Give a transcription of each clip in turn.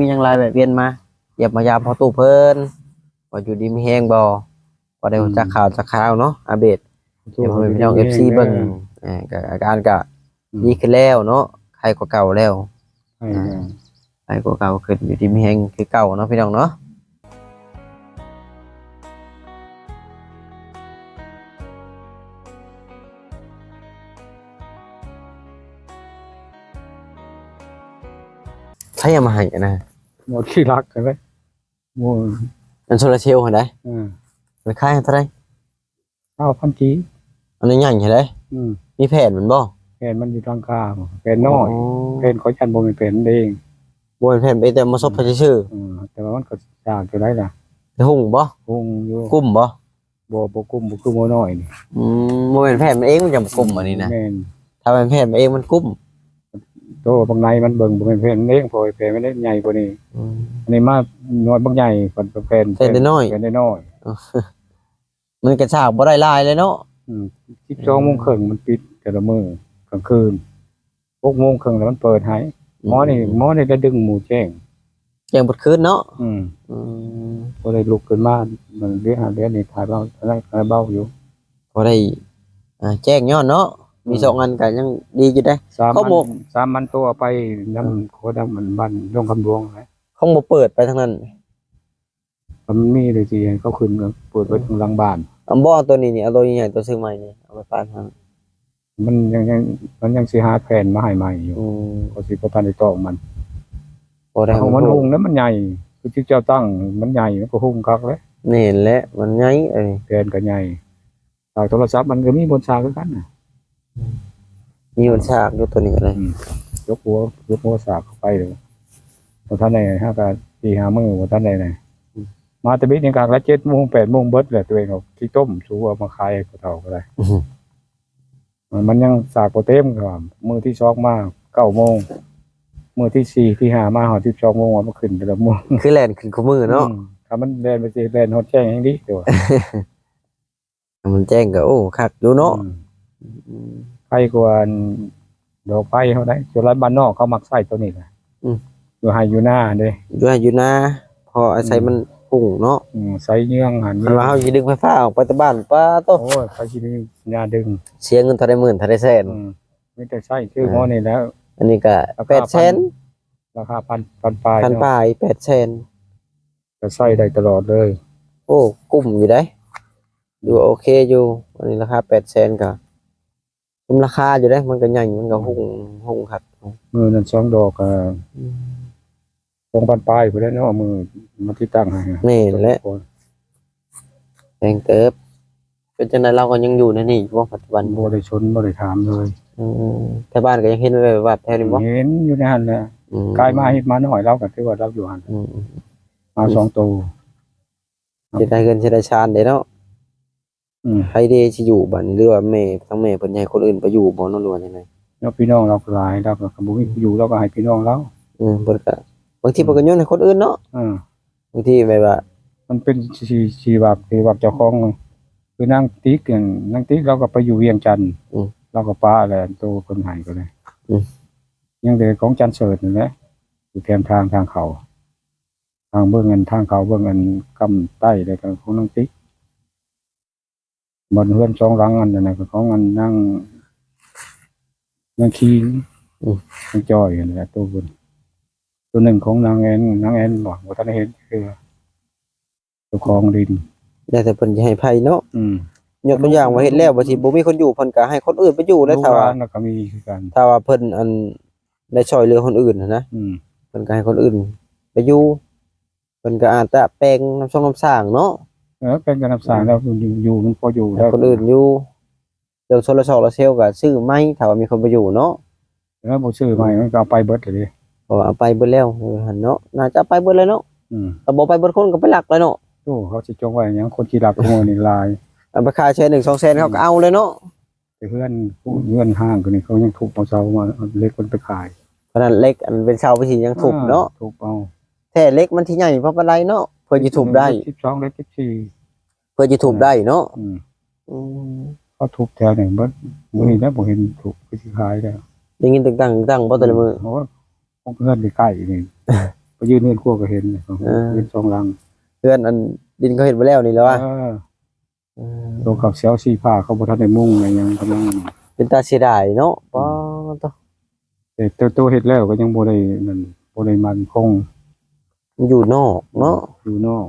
ມີຫຍັງຫຼາຍແວະວຽນມາຢ້ຽມມາຢາມພໍ່ຕູ້ເພິ່ນ ວ່າຢູ່ດີມີແຮງບໍ່ ພໍໄດ້ຮູ້ຈັກ ອືມ ຂ່າວຈັກຂ່າວເນາະ ອາເບດ ສູ້ ໃຫ້ພໍ່ແມ່ພີ່ນ້ອງ ເອັຟຊີ ເບິ່ງ ເອີ ກະອາການກະ ອືມ ດີຂຶ້ນແລ້ວເນາະ ໄຄກວ່າເກົ່າແລ້ວ ໄຄແລ້ວ ອ່າ ໄຄກວ່າເກົ່າຂຶ້ນ ຢູ່ດີມີແຮງຄືເກົ່າເນາະ ພີ່ນ້ອງເນາະ. ໃຜເອົາມາໃຫ້ນະ? ໝໍຂີ້ລັກຫັ້ນແຫຼະ ໝໍ ອັນໂຊລາເຊວຫັ້ນໃດ? ເອີ ມັນຂາຍເທົ່າໃດ? ຊາວພັນກີບ ອັນໃຫຍ່ໆຫັ້ນໃດ? ອືມ ມີແຜ່ນມັນບໍ່? ແຜ່ນມັນຢູ່ຫຼັງຄາ ແຜ່ນນ້ອຍ ອໍ ແຜ່ນເຂົາຢ້ານບໍ່ແມ່ນແຜ່ນເອງ ບໍ່ແມ່ນແຜ່ນເອງ ແຕ່ມາສົບໃຫ້ຊື່ໆ ອືມ ແຕ່ວ່າມັນກໍຍາກຢູ່ໄດ໋ລະ ແຕ່ຫຸ້ງບໍ່? ຫຸ້ງຢູ່ ກຸ້ມບໍ່? ບໍ່ ບໍ່ກຸ້ມ ບໍ່ຄືໝໍນ້ອຍນີ້ ອືມ ບໍ່ແມ່ນແຜ່ນມັນເອງມັນຈັ່ງບໍ່ກຸ້ມ ອືມ ອັນນີ້ນະ ແມ່ນ ຖ້າແມ່ນແຜ່ນມັນເອງມັນກຸ້ມ ໂຕບັກໃນມັນເບິ່ງບໍ່ແມ່ນແຜ່ນມັນເອງ ເພາະວ່າແຜ່ນມັນໃຫຍ່ກວ່ານີ້ ອືມ ອັນນີ້ມາໜ່ວຍບັກໃຫຍ່ ແຜ່ນ ແຜ່ນນ້ອຍ ແຜ່ນນ້ອຍ ມັນກະຊາກບໍ່ໄດ້ຫຼາຍເລີຍເນາະ ອືມ ສິບສອງ ອືມ ໂມງເຄິ່ງມັນປິດແຕ່ລະມື້ກາງຄືນ ຫົກໂມງເຄິ່ງແລ້ວມັນເປີດໃຫ້ ອືມ ໝໍນີ້ ໝໍນີ້ໄດ້ດຶງໝູແຈ້ງ ແຈ້ງເບິດຄືນເນາະ ອືມ ອືມ ບໍ່ໄດ້ລຸກຂຶ້ນມາ ມັນເດຫາເດນີ້ຖ່າຍເບົາ ຖ່າຍເບົາຢູ່ ພໍໄດ້ ອ່າ ແຈ້ງຍ້ອນເນາະ ມີ ອືມ ສອງອັນກໍຍັງດີຢູ່ເດ້ ສາມ ເຂົາບໍ່ ສາມອັນໂຕເອົາໄປນຳ ອືມ ໂຄດຳ ອັນບ້ານດົງຄຳຫຼວງແຫຼະ ເຂົາບໍ່ເປີດໄປທາງນັ້ນ ມັນມີເລີຍຊິໃຫ້ເຂົາຂຶ້ນ ເປີດໄປ ອືມ ທາງຫຼັງບ້ານ ອາ ບໍ່ເອົາໂຕນີ້ນີ້ ເອົາໂຕໃຫຍ່ໆ ໂຕເຊີງໃໝ່ນີ້ ເອົາໄປປານຫັ້ນ ມັນຍັງ ຍັງ ມັນຍັງຊິຫາແຜ່ນມາໃຫ້ໃໝ່ຢູ່ ອືມ ເຂົາຊິບໍ່ທັນໄດ້ຕອກມັນ ບໍ່ໄດ້ ເອົາມັນຫຸ້ງແລ້ວມັນໃຫຍ່ ຄືເຈົ້າຕັ້ງມັນໃຫຍ່ ມັນກໍຫຸ້ງຄັກແຫຼະ ແມ່ນແຫຼະ ມັນໃຫຍ່ອັນນີ້ ແຜ່ນກໍໃຫຍ່ ສາກໂທລະສັບມັນກໍມີບົນສາກຄືກັນນະ ອືມ ມີບົນສາກຢູ່ໂຕນີ້ກໍໄດ້ ອືມ ຍົກຫົວ ຍົກຫົວສາກເຂົ້າໄປເລີຍ ບໍ່ທັນໄດ້ ຫາກະສີ່ຫ້າມື້ບໍ່ທັນໄດ້ນະ ອືມ ມາແຕ່ບິດນີ້ກະເຈັດໂມງແປດໂມງເບິດແຫຼະ ຕົວເອງເອົາຂີ້ຕົມສູເອົາມາຂາຍໃຫ້ຜູ້ເຖົ້າກໍໄດ້ ອືມ ມັນ ມັນຍັງສາກບໍ່ເຕັມ ກໍວ່າມື້ທີສອງມາເກົ້າໂມງ ມື້ທີສີ່ທີຫ້າມາຮອດສິບສອງໂມງ ວ່າມັນຂຶ້ນແຕ່ລະມື້ ຄືແລ່ນຂຶ້ນຄູ່ມື້ເນາະ ອືມ ຖ້າມັນແລ່ນໄປຊິແລ່ນຮອດແຈ້ງແຮ່ງດີ ແຕ່ວ່າ ມັນແຈ້ງກໍ ໂອ້ ຄັກຢູ່ເນາະ ອືມ ອືມ ໄຄກວ່າອັນດອກໄຟເຮົາໄດ໋ ສ່ວນຫຼາຍບ້ານນອກເຂົາມັກໃຊ້ໂຕນີ້ແຫຼະ ອືມ ຢູ່ໄຮ່ຢູ່ນາເດ້ ຢູ່ໄຮ່ຢູ່ນາ ພໍອາໄສ ອືມ ມັນຫຸ້ງເນາະ ອືມ ໃສ່ເຍືອງຫັ້ນ ຄັນວ່າເຮົາຊິດຶງໄຟຟ້າອອກໄປແຕ່ບ້ານ ປາໂຕ ໂອ້ຍ ໃຜຊິໄດ້ຍາດຶງ ເສຍເງິນເທົ່າໃດໝື່ນເທົ່າໃດແສນ ອືມ ມີແຕ່ໃຊ້ຊື້ ເອີ ໝໍນີ້ແຫຼະ ອັນນີ້ກໍແປດແສນ ລາຄາພັນ ພັນປາຍ ພັນປາຍ ແປດແສນ ກໍໃຊ້ໄດ້ຕະຫຼອດເລີຍ ໂອ້ ກຸ້ມຢູ່ໃດ໋ ອືມ ຢູ່ໂອເຄຢູ່ ອັນນີ້ລາຄາແປດແສນກໍ ສົມລາຄາຢູ່ເດ້ ມັນກໍໃຫຍ່ ມັນກໍຫຸ້ງ ຫຸ້ງຄັກ ມື້ນັ້ນສອງດອກກໍ ອືມ ສອງພັນປາຍພຸ້ນແຫຼະເນາະ ມື້ມາຕິດຕັ້ງໃຫ້ ແມ່ນແຫຼະ ແພງເຕີບ ເປັນຈັ່ງໃດ ລາວກໍຍັງຢູ່ໃນນີ້ຢູ່ບໍ່ ປັດຈຸບັນ? ບໍ່ໄດ້ຊົນ ບໍ່ໄດ້ຖາມເລີຍ ອືມ ແຖວບ້ານກໍຍັງເຫັນແວບໆ ແຖວນີ້ບໍ່? ເຫັນຢູ່ໃນຫັ້ນແຫຼະ ອືມ ກາຍມາເຮັດມານ້ອຍ ລາວກໍຖືວ່າລາວຢູ່ຫັ້ນ ອືມ ມາສອງໂຕ ອືມ ຊິໄດ້ເຮືອນຊິໄດ້ຊານເດ້ເນາະ ອືມ ໃຜເດຊິຢູ່ບາດນີ້ ຫຼືວ່າແມ່ ທາງແມ່ເພິ່ນຢາກໃຫ້ຄົນອື່ນໄປຢູ່ບໍ່ເນາະ ຫຼືວ່າຈັ່ງໃດ? ເນາະ ພີ່ນ້ອງລາວກໍຫຼາຍ ລາວກໍ ກໍບໍ່ມີຜູ້ຢູ່ ລາວກໍໃຫ້ພີ່ນ້ອງລາວ ອືມ ເພິ່ນກໍ ບາງທີເພິ່ນກໍໂຍນໃຫ້ຄົນອື່ນເນາະ ເອີ ບາງທີແບບວ່າ ມັນເປັນທີ່ ທີ່ວ່າ ທີ່ວ່າເຈົ້າຂອງ ຄືນາງຕິກ ນາງຕິກລາວກໍໄປຢູ່ວຽງຈັນ ອືມ ລາວກໍປະແຫຼະ ໂຕເພິ່ນໃຫ້ກໍໄດ້ ອືມ ຍັງແຕ່ຂອງຈັນເສີດນັ້ນແຫຼະ ຢູ່ແຄມທາງ ທາງເຂົ້າ ທາງເບື້ອງອັນ ທາງເຂົ້າເບື້ອງອັນກຳໃຕ້ ແລ້ວກໍຂອງນາງຕິກ ບ່ອນເຮືອນສອງຫຼັງອັນນັ້ນນະ ຂອງອັນນາງ ນາງຄີງ ອືມ ນາງຈ້ອຍຫັ້ນແຫຼະ ໂຕເພິ່ນ ໂຕໜຶ່ງຂອງນາງແອນ ນາງແອນບໍ ບໍ່ທັນໄດ້ເຮັດເທື່ອ ເຈົ້າຂອງດິນ ແລ້ວແຕ່ເພິ່ນຈະໃຫ້ໃຜເນາະ ອືມ ຍົກຕົວຢ່າງວ່າເຮັດແລ້ວ ບໍ່ຊິບໍ່ມີຄົນຢູ່ ເພິ່ນກໍໃຫ້ຄົນອື່ນໄປຢູ່ແລ້ວ ຖ້າວ່າ ລູກຫຼານກໍມີຄືກັນ ຖ້າວ່າເພິ່ນອັນ ໄດ້ຊ່ອຍເຫຼືອຄົນອື່ນຫັ້ນນະ ອືມ ເພິ່ນກໍໃຫ້ຄົນອື່ນໄປຢູ່ ເພິ່ນກໍອາດຈະແປງນ້ຳຊົງນ້ຳສ້າງເນາະ ເອີ ແປງກັບນ້ຳສ້າງແລ້ວ ຢູ່ ຢູ່ມັນພໍຢູ່ແລ້ວ ໃຫ້ຄົນອື່ນຢູ່ ເລື່ອງໂຊລາຊອກລາເຊວກໍຊື້ໃໝ່ ຖ້າວ່າມີຄົນໄປຢູ່ເນາະ ເອີ ບໍ່ຊື້ໃໝ່ ມັນກໍເອົາໄປເບິດແລ້ວເດ້ ເພາະວ່າເອົາໄປເບິດແລ້ວ ເອີ ຫັ້ນເນາະ ໜ້າຈະເອົາໄປເບິດແລ້ວເນາະ ອືມ ຖ້າບໍ່ໄປເບິດຄົນກໍໄປລັກແລ້ວເນາະ ໂອ້ ເຂົາຊິຈົ່ງໄວ້ຫຍັງ ຄົນຂີ້ລັກ ຄົນນີ້ຫຼາຍ ອັນໄປຂາຍແສນໜຶ່ງ ສອງແສນ ເຂົາກໍເອົາແລ້ວເນາະ ແຕ່ເຮືອນ ເຮືອນຮ້າງຕົວນີ້ ເຂົາຍັງທຸບເອົາເສົາມາ ເອົາເຫຼັກມັນໄປຂາຍ ຂະໜາດເຫຼັກອັນເປັນເສົາໄປຊິຍັງທຸບເນາະ ອ່າ ທຸບເອົາ ແທ້ເຫຼັກມັນຊິໃຫຍ່ພໍປານໃດເນາະ ເພື່ອຊິທຸບໄດ້ ສິບສອງ ເຫຼັກສິບສີ່ ເພື່ອຊິທຸບໄດ້ເນາະ ອືມ ອືມ ເຂົາທຸບແຖວນີ້ເບິດ ອືມ ມື້ນີ້ແລ້ວບໍ່ເຫັນທຸບ ຄືຊິຂາຍແລ້ວ ໄດ້ຍິນຕຶງຕັງ ຕຶງຕັງບໍ່ແຕ່ລະມື້ ອືມ ໂອ້ຍ ພວກເຮືອນໃກ້ໆນີ້ ໄປຢືນເຮືອນຄົວກໍເຫັນ ເອີ ເຮືອນສອງຫຼັງ ເຮືອນອັນດິນເຂົາເຮັດໄວ້ແລ້ວນີ້ແຫຼະວະ ເອີ ເອີ ໂຕເຂົາເສຍສີຟ້າ ເຂົາບໍ່ທັນໄດ້ມຸງໄດ້ຫຍັງ ກຳລັງ ເປັນຕາເສຍດາຍເນາະ ອືມ ປາດໂທ້ ແຕ່ໂຕເຮັດແລ້ວກໍຍັງບໍ່ໄດ້ນັ້ນ ບໍ່ໄດ້ໝັ້ນຄົງ ມັນຢູ່ນອກເນາະ ອືມ ຢູ່ນອກ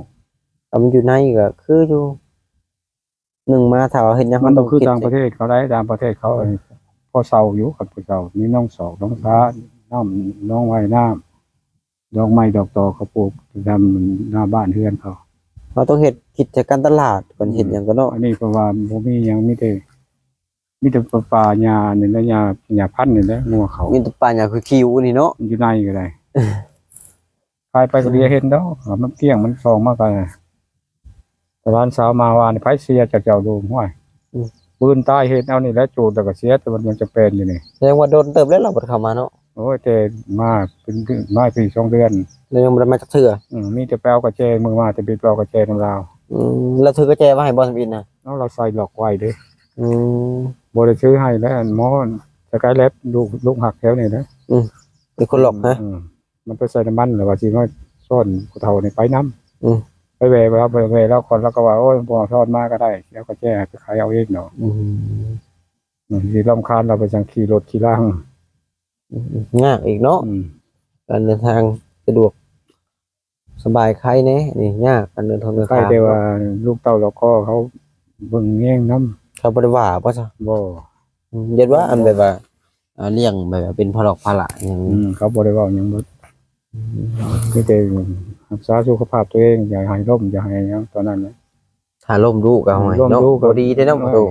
ຖ້າມັນຢູ່ໃນກໍຄືຢູ່ ໜຶ່ງມາຖ້າວ່າເຮັດຫຍັງ ມັນບໍ່ຄືຕ່າງປະເທດເຂົາໄດ໋ ຕ່າງປະເທດເຂົາ ເອີ ພໍເຊົາຢູ່ ຄັນຜູ້ເຊົາ ມີໜອງສອກໜອງສາ ນ້ຳ ໜອງວ່າຍນ້ຳ ດອກໄມ້ດອກຕໍເຂົາປູກຕາມໜ້າບ້ານເຮືອນເຂົາ ເຮົາຕ້ອງເຮັດກິດຈະການຕະຫຼາດກ່ອນ ອືມ ເຮັດຫຍັງກ່ອນເນາະ ອັນນີ້ເພາະວ່າບໍ່ມີຫຍັງ ມີແຕ່ ມີແຕ່ປ່າຫຍ້ານີ້ແຫຼະ ຫຍ້າ ຫຍ້າພັນນີ້ແຫຼະ ງົວເຂົາ ມີແຕ່ປ່າຫຍ້າຄືຄິວນີ້ເນາະ ຢູ່ໃນກໍໄດ້ ຂາຍໄປກໍເຫຼືອເຫັນດອກ ມັນກ້ຽງ ມັນຊ່ອງມາກໍ ຫຼານສາວມາວ່າ ໃຜເສຍ ເຈົ້າ ເຈົ້າໂດມ ຫ້ວຍ ອືມ ປືນຕາຍເຮັດເອົານີ້ແຫຼະ ຈູດແລ້ວກໍເສຍ ແຕ່ວ່າມັນຈະແປນຢູ່ນີ້ ແສດງວ່າດົນເຕີບແລ້ວລາວບໍ່ໄດ້ເຂົ້າມາເນາະ ໂອ້ຍ ແຕ່ມາເປັນ ມາປີສອງເດືອນ ແລ້ວຍັງບໍ່ໄດ້ມາຈັກເທື່ອ ອືມ ມີແຕ່ໄປເອົາກະແຈ ມື້ມາແຕ່ໄປເອົາກະແຈນຳລາວ ອືມ ລາວຖືກະແຈມາໃຫ້ບໍ່ ສຳອິດນະ ເອົາ ລາວໃສ່ລັອກໄວ້ເດ້ ອືມ ບໍ່ໄດ້ຖືໃຫ້ແລ້ວ ໝໍສະກາຍແລັບ ລູກ ລູກຮັກແຖວນີ້ນະ ອືມ ເປັນຄົນລັອກນະ ອືມ ມັນໄປໃສ່ນ້ຳມັນ ແລ້ວວ່າຊິມາຊ້ອນຜູ້ເຖົ້ານີ້ໄປນຳ ອືມ ໄປແວ່ລາວ ໄປແວ່ລາວກ່ອນ ລາວກໍວ່າ ໂອ້ຍ ບໍ່ຊ້ອນມາກໍໄດ້ ແລ້ວກໍແຈ້ໃຫ້ໄປຂາຍເອົາເອງເນາະ ອືມ ມັນຊິລຳຄານ ລາວໄປຈັ່ງຂີ່ລົດຂີ່ລາງ ອືມ ຍາກອີກເນາະ ອືມ ການເດີນທາງສະດວກ ສະບາຍໄຄແດ່ ອັນນີ້ຍາກ ການເດີນທາງເດີນທາງ ແຕ່ວ່າລູກເຕົ້າລອກຄໍເຂົາເບິ່ງແຍງນຳ ເຂົາບໍ່ໄດ້ວ່າບໍ່ຊະ ບໍ່ ອືມ ຢ້ານວ່າອັນແບບວ່າ ອ່າ ລ້ຽງແບບວ່າເປັນພາລອກພາລະຫຍັງ ອືມ ເຂົາບໍ່ໄດ້ເວົ້າຫຍັງເບິດ ອືມ ມີແຕ່ຮັກສາສຸຂະພາບຕົວເອງ ຢ່າໃຫ້ລົ້ມ ຢ່າໃຫ້ຫຍັງ ຕອນນັ້ນນະ ຖ້າລົ້ມດຸກໍ ອືມ ຫ້ວຍ ລົ້ມ ເນາະ ດຸກໍ ບໍ່ດີເດ້ເນາະ ໂອ້ຍ ປະຕູ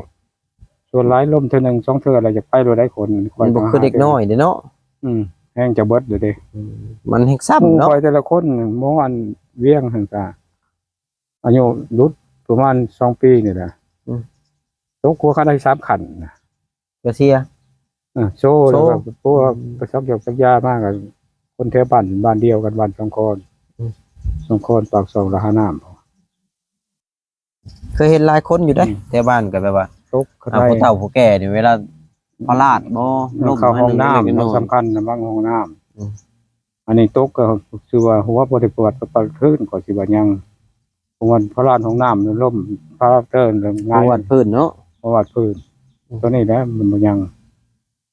ສ່ວນຫຼາຍລົ້ມເທື່ອໜຶ່ງສອງເທື່ອແລ້ວຢາກໄປໂລດໄດ໋ຄົນ ມັນບໍ່ຄືເດັກນ້ອຍເດ້ເນາະ ອືມ ແຮງຈະເບິດເລີຍເດ້ ອືມ ມັນແຮງຊ້ຳເນາະ ໝູ່ຂ້ອຍແຕ່ລະຄົນ ໝໍອັນວຽງຫັ້ນກະ ອາຍຸຫຼຸດປະມານສອງປີນີ້ແຫຼະ ອືມ ຕົກຫົວຄັນໄດ້ສາມຂັ້ນນະ ກະເສຍ ເອີ ໂຊ ໂຊ ແລ້ວກໍ ອືມ ໄປສັກຢາ ສັກຢາມາ ກໍຄົນແຖວບ້ານ ບ້ານດຽວກັນ ບ້ານສອງຄອນ ອືມ ສອງຄອນ ປາກຊ່ອງ ລະຫານ້ຳ ເຄີຍເຫັນຫຼາຍຄົນຢູ່ເດ້ ອືມ ແຖວບ້ານກໍແບບວ່າ ຕົກ ອ່າ ຜູ້ເຖົ້າຜູ້ແກ່ນີ້ ເວລາພະລາດບໍ່ ອືມ ລົ້ມ ເຂົ້າຫ້ອງນ້ຳ ສຳຄັນນະ ບາງຫ້ອງນ້ຳ ອືມ ອັນນີ້ຕົກກໍຄືວ່າຫົວບໍ່ໄດ້ປວດ ປະຄືນກໍຊິວ່າຍັງ ເພາະວ່າພະລາດຫ້ອງນ້ຳລົ້ມ ພະລາດເຕີນ ຫງາຍ ບໍ່ວາດພື້ນເນາະ ບໍ່ວາດພື້ນ ອືມ ຕົວນີ້ແຫຼະມັນບໍ່ຍັງ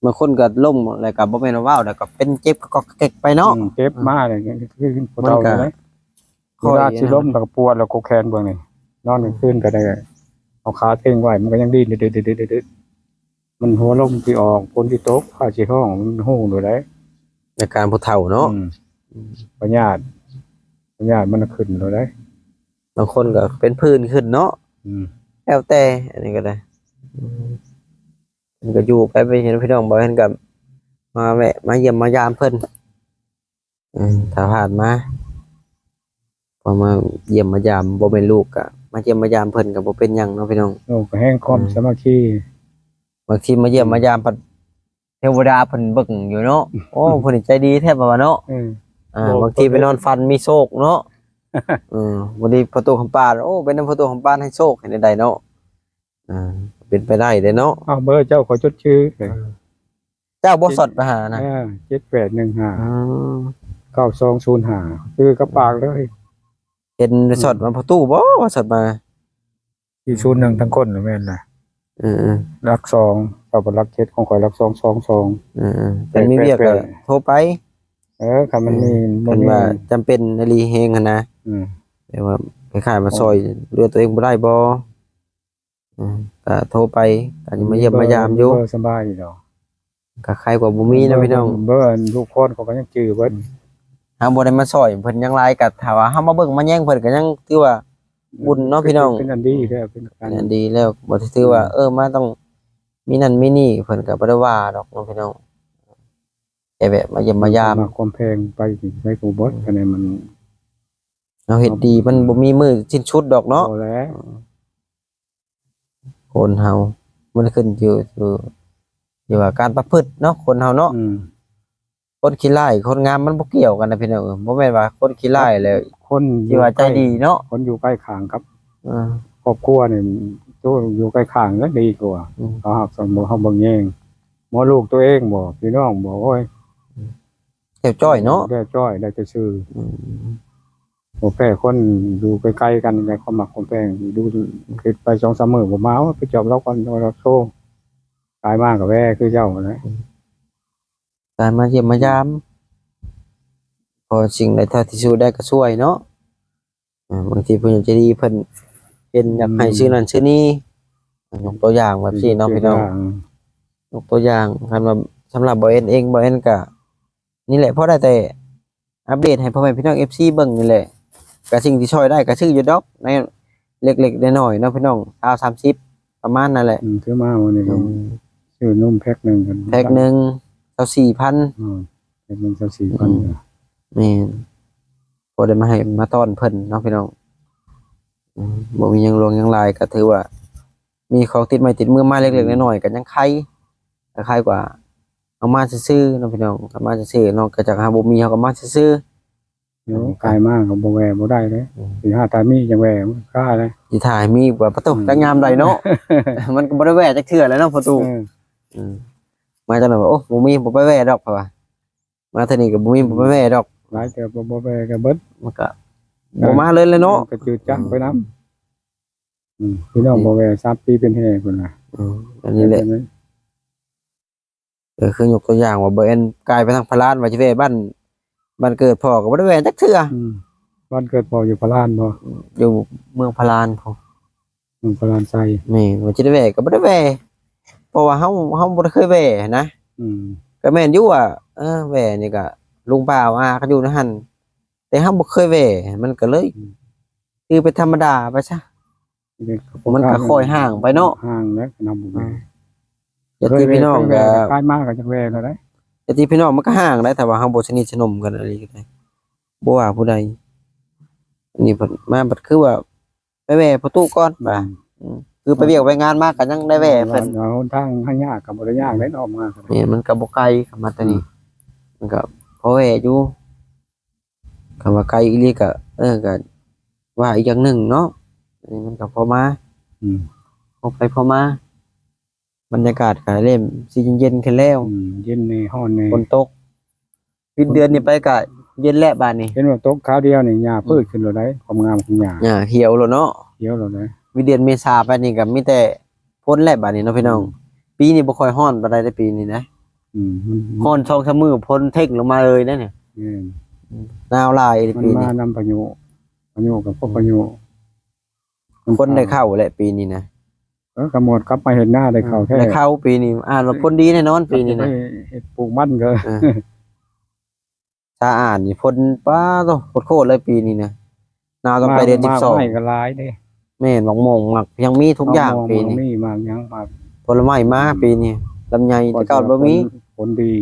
ບາງຄົນກໍລົ້ມແລ້ວກໍບໍ່ແມ່ນວ່າເວົ້າ ແລ້ວກໍເປັນເຈັບກໍແກກໄປເນາະ ອືມ ເຈັບມາແລ້ວ ອືມ ຄືຜູ້ເຖົ້ານີ້ແຫຼະ ມັນກໍ ເວລາຊິລົ້ມແລ້ວກໍປວດ ແລ້ວກໍແຂນເບື້ອງນີ້ ນອນກາງຄືນກໍໄດ້ ເອົາຂາເຕັງໄວ້ ມັນກໍຍັງດີ້ນ ດຶດໆ ມັນຫົວລົມຊິອອກ ຝົນຊິຕົກ ຟ້າຊິຮ້ອງ ມັນຮູ້ໂລດໃດ໋ ອາການຜູ້ເຖົ້າເນາະ ອືມ ອືມ ພະຍາດ ພະຍາດມັນຂຶ້ນໂລດໃດ໋ ບາງຄົນກໍເປັນຜື່ນຂຶ້ນເນາະ ອືມ ແລ້ວແຕ່ ອັນນີ້ກໍໄດ້ ອືມ ເພິ່ນກໍຢູ່ໄປ ໄປເຫັນພີ່ນ້ອງ ບໍ່ເຫັນກໍມາແວະມາຢ້ຽມມາຢາມເພິ່ນ ອືມ ຖ້າຜ່ານມາ ພໍມາຢ້ຽມມາຢາມ ບໍ່ແມ່ນລູກກໍມາຢ້ຽມມາຢາມເພິ່ນກໍບໍ່ເປັນຫຍັງເນາະພີ່ນ້ອງ ໂອ້ ກໍແຮງຄວາມ ອືມ ສາມັກຄີ ບາງທີມາຢ້ຽມ ອືມ ມາຢາມພັດ ເທວະດາເພິ່ນເບິ່ງຢູ່ເນາະ ໂອ້ ເພິ່ນໃຈດີແທ້ ວ່າເນາະ ເອີ ອ່າ ບາງທີໄປນອນຝັນມີໂຊກເນາະ ເອີ ບໍ່ດີພໍ່ຕູ້ຄຳປານ ໂອ້ ໄປນຳພໍ່ຕູ້ຄຳປານໃຫ້ໂຊກ ເຮັດແນວໃດເນາະ ອ່າ ເປັນໄປໄດ້ເດ້ເນາະ ເອົາເບີເຈົ້າ ຂໍຈົດຊື່ ເອີ ເຈົ້າບໍ່ສອດມາຫານະ ເອີ ເຈັດແປດໜຶ່ງຫ້າ ອືມ ເກົ້າສອງສູນຫ້າ ຈື່ກັບປາກເລີຍ ເຫັນສອດມາພໍ່ຕູ້ບໍ່ ວ່າສອດມາ ສີ່ສູນໜຶ່ງ ທັງຄົນແມ່ນລະ ເອີໆ ຫຼັກສອງ ເຈົ້າເປັນຫຼັກເຈັດ ຂອງຂ້ອຍຫຼັກສອງ ສອງສອງ ເອີໆ ຄັນມີວຽກກໍໂທໄປ ເອີ ຄັນມັນມີ ອືມ ບໍ່ມີ ຄັນວ່າຈຳເປັນອີ່ຫຼີແຮງຫັ້ນນະ ອືມ ແບບວ່າຄ້າຍໆວ່າຊ່ອຍເຫຼືອຕົວເອງບໍ່ໄດ້ບໍ່ ອືມ ກໍໂທໄປ ກໍມາຢ້ຽມມາຢາມຢູ່ ເບີສະບາຍດອກ ກໍໃຄກວ່າບໍ່ມີເນາະພີ່ນ້ອງ ເບີ ເບີລູກພອນເຂົາກໍຍັງຈື່ເບິດ ເຮົາບໍ່ໄດ້ມາຊ່ອຍເພິ່ນຫຍັງຫຼາຍ ກໍຖ້າວ່າເຮົາມາເບິ່ງມາແຍງເພິ່ນ ກໍຍັງຖືວ່າບຸນເນາະພີ່ນ້ອງ ເປັນອັນດີແລ້ວ ເປັນອັນ ເປັນອັນດີແລ້ວ ບໍ່ໄດ້ຖືວ່າ ອືມ ເອີ ມາຕ້ອງມີນັ້ນມີນີ້ ເພິ່ນກໍບໍ່ໄດ້ວ່າດອກເນາະພີ່ນ້ອງ ແຕ່ແບບມາຢ້ຽມມາຢາມ ຄວາມຮັກຄວາມແພງໄປໃສກໍບໍ່ເບິດ ອືມ ຄະແນນມັນ ເຮົາເຮັດດີມັນບໍ່ມີມື້ສິ້ນສຸດດອກເນາະ ບໍ່ແລ້ວ ອືມ ຄົນເຮົາມັນຂຶ້ນຢູ່ ຢູ່ ຢູ່ວ່າການປະພຶດເນາະ ຄົນເຮົາເນາະ ອືມ ຄົນຂີ້ຮ້າຍຄົນງາມມັນບໍ່ກ່ຽວກັນນະພີ່ນ້ອງເອີຍ ບໍ່ແມ່ນວ່າຄົນຂີ້ຮ້າຍແລ້ວ ຄົນທີ່ວ່າໃຈດີເນາະ ຄົນຢູ່ໃກ້ຂ້າງກັບ ເອີ ຄອບຄົວນີ້ ໂຕຢູ່ໃກ້ຂ້າງນັ້ນດີກວ່າ ອືມ ເຮົາຮັກສຳ ເຮົາເບິ່ງແຍງ ບໍ່ລູກຕົວເອງບໍ່ ພີ່ນ້ອງບໍ່ ໂອ້ຍ ອືມ ແລ້ວຈ້ອຍເນາະ ແລ້ວຈ້ອຍ ແລ້ວຈະຊື່. ອືມ ບໍ່ແພ້ຄົນຢູ່ໃກ້ໆກັນ ແຕ່ຄວາມມັກຄວາມແພງ ຢູ່ເຂດໄປສອງສາມມື້ບໍ່ມາ ໂອ້ຍ ໄປຈອບລາວກ່ອນ ລາວໂຊ ກາຍມາກໍແວ່ຄືເກົ່າຫັ້ນແຫຼະ ອືມ ກາຍມາຢ້ຽມມາຢາມ ພໍສິ່ງໃດເທົ່າທີ່ຊ່ວຍໄດ້ກໍຊ່ວຍເນາະ. ອ່າ ບາງທີຜູ້ໃຫຍ່ໃຈດີເພິ່ນເຫັນຢາກໃຫ້ ອືມ ຊື້ນັ້ນຊື້ນີ້ ຍົກຕົວຢ່າງແບບຊີ້ເນາະ ຍົກຕົວຢ່າງ ພີ່ນ້ອງ ຍົກຕົວຢ່າງ ຄັນວ່າສຳລັບບໍ່ແອນເອງ ບໍ່ແອນກໍ ນີ້ແຫຼະ ພໍໄດ້ແຕ່ອັບເດດໃຫ້ພໍ່ແມ່ພີ່ນ້ອງເອັຟຊີເບິ່ງນີ້ແຫຼະ ກະສິ່ງທີ່ຊ່ອຍໄດ້ກະຊື້ຢູ່ດອກ ໃນເລັກໆນ້ອຍໆເນາະພີ່ນ້ອງ ຊາວ ສາມສິບ ປະມານນັ້ນແຫຼະ. ອືມ ຖືມາມື້ນີ້ກໍ ອືມ ຊື້ນົມແພັກໜຶ່ງ ແພັກໜຶ່ງ ຊາວສີ່ພັນ ອືມ ແພັກໜຶ່ງ ຊາວສີ່ພັນ ອືມ ແມ່ນ ພໍໄດ້ມາໃຫ້ມາຕ້ອນເພິ່ນເນາະພີ່ນ້ອງ. ອືມ ບໍ່ມີຫຍັງຫຼວງຫຍັງຫຼາຍ ກໍຖືວ່າ ມີຂອງຕິດໄມ້ຕິດມືມາເລັກໆ ອືມ ນ້ອຍໆ ກໍຍັງໄຄ ກໍໄຄກວ່າເອົາມາຊື່ໆເນາະພີ່ນ້ອງ ເອົາມາຊື່ໆເນາະ ກໍຈັກຫາບໍ່ມີ ເຮົາກໍມາຊື່ໆ. ໂອ້ ກາຍມາກໍບໍ່ແວ່ບໍ່ໄດ້ເດ້ ອືມ ຊິຫາຖ້າມີຈັ່ງແວ່ມັນຄ້າເດ້ ຊິຖ້າໃຫ້ມີວ່າປະຕູ ອືມ ຈັກຍາມໃດເນາະ ມັນກໍບໍ່ໄດ້ແວ່ຈັກເທື່ອແລ້ວເນາະ ປະຕູ ເອີ ອືມ ມາຈັກໜ່ອຍວ່າ ໂອ້ ບໍ່ມີ ບໍ່ໄປແວ່ດອກ ເຂົາວ່າ ມາເທື່ອນີ້ກໍບໍ່ມີ ອືມ ບໍ່ໄປແວ່ດອກ ຫຼາຍເທື່ອບໍ່ ບໍ່ແວ່ກໍເບິດ ມັນກໍ ເອີ ບໍ່ມາເລີຍແຫຼະເນາະ ມັນກໍຈືດຈັກໄປນຳ. ອືມ ພີ່ນ້ອງ ອືມ ບໍ່ແວ່ສາມປີເປັນແຫ່ພຸ້ນນະ ອືມ ອັນນີ້ແຫຼະ ເອີ ຄືຍົກຕົວຢ່າງວ່າ ບໍ່ແມ່ນກາຍໄປທາງພະລານ ວ່າຊິແວ່ບ້ານ ບ້ານເກີດພໍ່ກໍບໍ່ໄດ້ແວ່ຈັກເທື່ອ ອືມ ບ້ານເກີດພໍ່ຢູ່ພະລານບໍ່ ຢູ່ເມືອງພະລານພຸ້ນ ເມືອງພະລານໄຊ ແມ່ນ ວ່າຊິໄດ້ແວ່ກໍບໍ່ໄດ້ແວ່ ເພາະວ່າເຮົາ ເຮົາບໍ່ໄດ້ເຄີຍແວ່ນະ ອືມ ກໍແມ່ນຢູ່ວ່າ ເອີ ແວ່ນີ້ກໍລຸງປ້າອາກໍຢູ່ໃນຫັ້ນ ແຕ່ເຮົາບໍ່ເຄີຍແວ່ ມັນກໍເລີຍ ອືມ ຄືເປັນທຳມະດາໄປຊະ ມັນກໍຄ່ອຍຫ່າງໄປເນາະ ຫ່າງແລ້ວນຳ ອືມ ຍາດຕິພີ່ນ້ອງກໍ ເຄີຍແວ່ ເຄີຍແວ່ ກາຍມາກໍຈັກແວ່ແລ້ວເດ້ ຍາດຕິພີ່ນ້ອງມັນກໍຫ່າງໄດ໋ ຖ້າວ່າເຮົາບໍ່ສະໜິດສະໜົມກັນອີ່ຫຼີກໍໄດ້ ບໍ່ວ່າຜູ້ໃດ ອັນນີ້ເພິ່ນມາບັດຄືວ່າໄປແວ່ພໍ່ຕູ້ກ່ອນ ອືມ ບາດ ອືມ ຄືໄປວຽກໄປງານມາກໍຍັງໄດ້ແວ່ເພິ່ນ ເອີ ຫົນທາງຫາຍາກກໍບໍ່ໄດ້ຍາກເດ້ ອອກມາກໍໄດ້ ແມ່ນ ມັນກໍບໍ່ໄກ ຄັນມາແຕ່ນີ້ ອືມ ມັນກໍພໍແວ່ຢູ່. ຄັນວ່າໄກອີ່ຫຼີກໍ ເອີ ກໍວ່າອີກຢ່າງໜຶ່ງເນາະ ອັນນີ້ມັນກໍພໍມາ ອືມ ພໍໄປພໍມາ ບັນຍາກາດກໍເລີ່ມຊິເຢັນໆຂຶ້ນແລ້ວ ອືມ ເຢັນແດ່ ຮ້ອນແດ່ ຝົນຕົກ ວິດເດືອນນີ້ໄປກໍເຢັນແລ້ວບາດນີ້ ເຫັນວ່າຕົກຄາວດຽວນີ້ຫຍ້າ ອືມ ພືດຂຶ້ນໂລດໄດ໋ ຄວາມງາມຂອງຫຍ້າ ຫຍ້າຂຽວໂລດເນາະ ຂຽວໂລດເດ້ ວິດເດືອນເມສາໄປນີ້ກໍມີແຕ່ ຝົນແຫຼະບາດນີ້ເນາະພີ່ນ້ອງ ອືມ ປີນີ້ບໍ່ຄ່ອຍຮ້ອນປານໃດເດ້ ປີນີ້ນະ ອືມ ມັນ ຮ້ອນສອງສາມມື້ ຝົນເທັງລົງມາເລີຍເດ້ນີ້ ແມ່ນ ອືມ ໜາວຫຼາຍປີນີ້ ມັນມານຳພາຍຸ ພາຍຸກັບພວກພາຍຸ ອືມ ຄົນໄດ້ເຂົ້າແຫຼະປີນີ້ນະ ເອີ ຂະມວດກັບມາເຮັດນາໄດ້ເຂົ້າແທ້ ໄດ້ເຂົ້າປີນີ້ ອ່ານວ່າຜົນດີແນ່ນອນປີນີ້ນະ ໄປເຮັດປູກມັນກໍ ເອີ ສະອາດນີ້ ຝົນ ປາໂທ້ ໂຄດໆເລີຍປີນີ້ນະ ໜາວຕັ້ງແຕ່ເດືອນສິບສອງ ໝາກໄມ້ກໍຫຼາຍເດ້ ແມ່ນ ໝາກມ່ວງ ໝາກຫຍັງມີທຸກຢ່າງປີນີ້ ໝາກມ່ວງ ໝາກມີ ໝາກຫຍັງ ໝາກຜົນລະໄມ້ມາ ອືມ ປີນີ້ ລຳໄຍແຕ່ເກົ່າບໍ່ມີ ຜົນ ຜົນດີ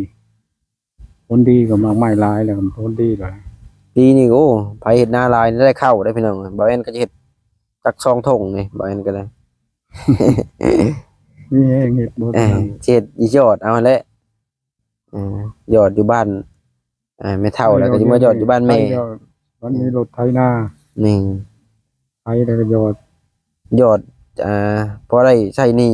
ຜົນດີກໍໝາກໄມ້ຫຼາຍແລ້ວ ຜົນດີຫຼາຍ ປີນີ້ ໂອ້ ໃຜເຮັດນາຫຼາຍໄດ້ເຂົ້າເດ້ພີ່ນ້ອງ ບ່າວແອນກໍຈະເຮັດຈັກສອງຖົງນີ້ ບ່າວແອນກໍໄດ້ ມີແຮງເຮັດບໍ່ ເອີ ເຮັດຍອດເອົາຫັ້ນແຫຼະ ເອີ ຍອດຢູ່ບ້ານ ອ່າ ແມ່ເຖົ້າແລ້ວກໍຊິມາຢອດຢູ່ບ້ານແມ່ ມັນມີລົດໄຖນາ ແມ່ນ ໄຖແລ້ວກໍຢອດ ຢອດ ອ່າ ພໍໄດ້ໃຊ້ໜີ້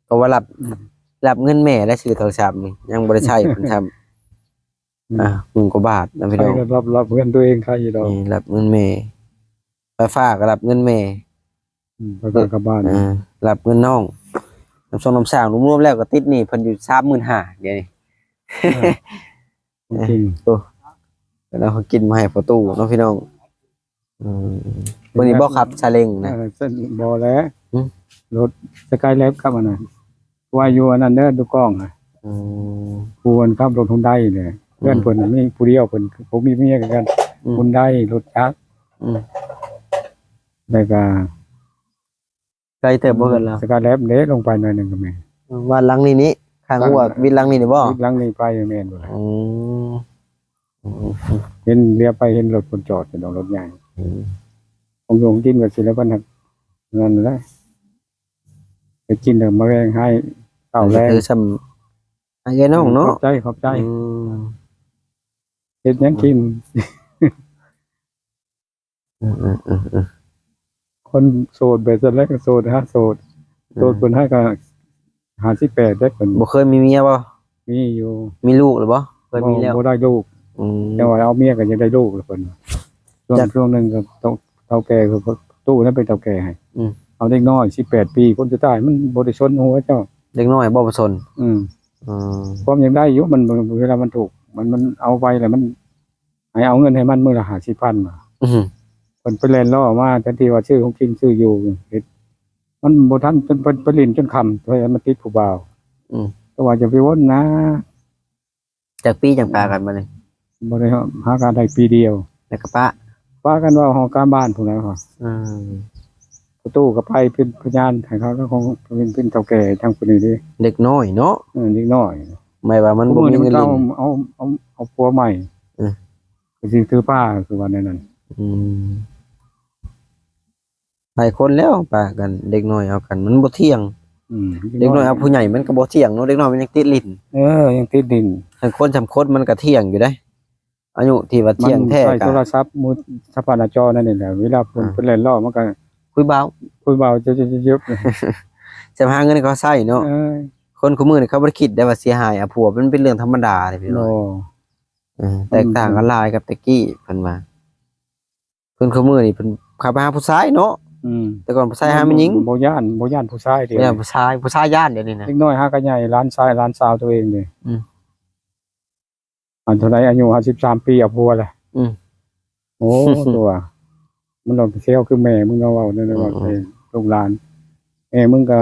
ເພາະວ່າຮັບ ອືມ ຮັບເງິນແມ່ແລ້ວ ຊື້ໂທລະສັບນີ້ຍັງບໍ່ໄດ້ໃຊ້ເພິ່ນຊ້ຳ ອືມ ອ່າ ໝື່ນກວ່າບາດນະພີ່ນ້ອງ ໃຊ້ກໍຮັບ ຮັບເງິນຕົວເອງໃຊ້ຢູ່ດອກ ແມ່ນ ຮັບເງິນແມ່ ໄຟຟ້າກໍຮັບເງິນແມ່ ອືມ ໄປບ້ານກັບບ້ານ ເອີ ຮັບເງິນນ້ອງ ນ້ຳຊົງນ້ຳສ້າງ ລວມໆແລ້ວກໍຕິດໜີ້ເພິ່ນຢູ່ສາມໝື່ນຫ້າ ດຽວນີ້ ເອີ ຂອງກິນ ໂອ້ ເພິ່ນເອົາຂອງກິນມາໃຫ້ພໍ່ຕູ້ເນາະພີ່ນ້ອງ ອືມ ມື້ນີ້ບໍ່ຂັບຊາເລັງນະ ເອີ ບໍ່ແລ້ວ ຫຶ ລົດສະກາຍແລັບກັບອັນນັ້ນ ວ່າຢູ່ອັນນັ້ນເດີ ດູກ້ອງ ອືມ ຜູ້ອັນຂັບລົດຮຸນໄດແຫຼະ ອືມ ເພື່ອນເພິ່ນມີຜູ້ດຽວ ເພິ່ນບໍ່ມີເມຍຄືກັນ ອືມ ຮຸນໄດ ລົດຈັກ ອືມ ແລ້ວກໍ ໄກເຕີບບໍ່ເຮືອນລາວ ສະກາແລັບເດ້ ລົງໄປໜ້ອຍໜຶ່ງກໍແມ່ນ ອືມ ບ້ານຫຼັງນີ້ນີ້ ຂ້າງຫົວວິດຫຼັງນີ້ນີ້ບໍ່ ວິດຫຼັງນີ້ໄປແມ່ນບໍ່ລະ ອືມ ອືມ ເຫັນ ຫຼຽວໄປເຫັນລົດຄົນຈອດຢູ່ດອກ ລົດໃຫຍ່ ອືມ ຂອງຢູ່ຂອງກິນກໍຊິແລ້ວ ເພິ່ນນັ້ນແຫຼະ ໄປກິນແລ້ວມາແວ່ງໃຫ້ ເຂົ້າແລງ ຄືສ່ຳ ໃຫ້ເອື້ອຍນ້ອງເນາະ ຂອບໃຈ ຂອບໃຈ ອືມ ເຮັດຫຍັງກິນ ອືມ ເອີໆໆ ຄົນໂສດໄປຊັ້ນແຫຼະ ໂສດຫາໂສດ ອືມ ໂສດເພິ່ນຫາກໍຫ້າສິບແປດໄດ້ເພິ່ນ ບໍ່ເຄີຍມີເມຍບໍ່ ມີຢູ່ ມີລູກແລ້ວບໍ່ ບໍ່ມີແລ້ວ ບໍ່ໄດ້ລູກ. ອືມ ແຕ່ວ່າເອົາເມຍກໍຢາກໄດ້ລູກລະເພິ່ນວ່າ. ຊ່ວງ ຈັກ ຊ່ວງໜຶ່ງກໍເຖົ້າ ເຖົ້າແກ່ຄືຕູ້ນັ້ນເປັນເຖົ້າແກ່ໃຫ້ ອືມ ເອົາເດັກນ້ອຍສິບແປດປີ ຄົນສຸດທ້າຍມັນບໍ່ໄດ້ສົນຫົວເຈົ້າ ເດັກນ້ອຍບໍ່ ບໍ່ສົນ. ອືມ ອືມ ຄວາມຢາກໄດ້ຢູ່ ມັນ ເວລາມັນທຸກ ມັນ ມັນເອົາໄປແລ້ວມັນ ໃຫ້ເອົາເງິນໃຫ້ມັນມື້ລະຫ້າສິບພັນວ່າ. ອືມ ເພິ່ນໄປແລ່ນລໍ້ມາ ແທນທີ່ວ່າຊື້ຂອງກິນຊື້ຢູ່ ເຮັດ ມັນບໍ່ທັນ ເພິ່ນໄປຫຼິ້ນຈົນຄ່ຳ ເພື່ອໃຫ້ມັນຕິດຜູ້ບ່າວ. ອືມ ແຕ່ວ່າຈະໄປວົນນາ. ຈັກປີຈັ່ງປະກັນບັດນີ້? ບໍ່ໄດ້ ຫາກັນໄດ້ປີດຽວ ແລ້ວກໍປະ ປະກັນເວົ້າຫ້ອງການບ້ານພຸ້ນແຫຼະ. ອືມ ພໍ່ຕູ້ກໍໄປເປັນພະຍານໃຫ້ເຂົາ ແລ້ວຂອງເປັນ ເປັນເຖົ້າແກ່ທາງຜູ້ນີ້ເດ້. ເດັກນ້ອຍເນາະ. ເອີ ເດັກນ້ອຍ ໝາຍວ່າມັນບໍ່ມີເງິນຫຼິ້ນ ເອົາ ເອົາ ເອົາ ເອົາຜົວໃໝ່. ເອີ ກໍຊິຖືພາ ຄືວ່າແນວນັ້ນ. ອືມ ຫຼາຍຄົນແລ້ວປະກັນ ເດັກນ້ອຍເອົາກັນ ມັນບໍ່ທ່ຽງ. ອືມ ເດັກນ້ອຍເອົາຜູ້ໃຫຍ່ມັນກໍບໍ່ທ່ຽງເນາະ ເດັກນ້ອຍມັນຍັງຕິດຫຼິ້ນ. ເອີ ຍັງຕິດຫຼິ້ນ ຄັນຄົນສຳຄົນມັນກໍທ່ຽງຢູ່ເດ້. ອາຍຸທີ່ວ່າທ່ຽງແທ້ ມັນໃຊ້ໂທລະສັບມື ສະພາບໜ້າຈໍນັ້ນນີ້ແຫຼະ ເວລາເພິ່ນ ອ່າ ເພິ່ນແລ່ນລໍ້ມັນກໍຄຸຍບ່າວ ຄຸຍບ່າວ ເຈັບໆ ຈະຫາເງິນເຂົາໃຊ້ເນາະ. ເອີ ຄົນຄູ່ມື້ນີ້ເຂົາບໍ່ໄດ້ຄິດໄດ້ວ່າເສຍຫາຍເອົາຜົວ ມັນເປັນເລື່ອງທຳມະດາເດ້ພີ່ນ້ອງ. ເອີ ແຕກຕ່າງກັນຫຼາຍກັບແຕ່ກີ້ເພິ່ນວ່າ. ຄົນຄູ່ມື້ນີ້ເພິ່ນເຂົ້າໄປຫາຜູ້ຊາຍເນາະ. ອືມ ແຕ່ກ່ອນຜູ້ຊາຍຫາແມ່ຍິງ ບໍ່ຢ້ານ ບໍ່ຢ້ານຜູ້ຊາຍເດ ບໍ່ຢ້ານຜູ້ຊາຍ ຜູ້ຊາຍຢ້ານດຽວນີ້ນະ. ເດັກນ້ອຍຫາກໍໃຫຍ່ ຫຼານຊາຍ ຫຼານສາວຕົວເອງເດ. ອືມ ອັນເທົ່າໃດ ອາຍຸຫ້າສິບສາມປີ ເອົາຜົວແລ້ວ. ອືມ ໂອ້ ຕົວະ ມັນລອງເຊວຄືແມ່ມຶງເນາະ ເວົ້າແນວນັ້ນ ອືມ ເວົ້າໃສ່ ອືມ ລູກຫຼານ. ແມ່ມຶງກໍ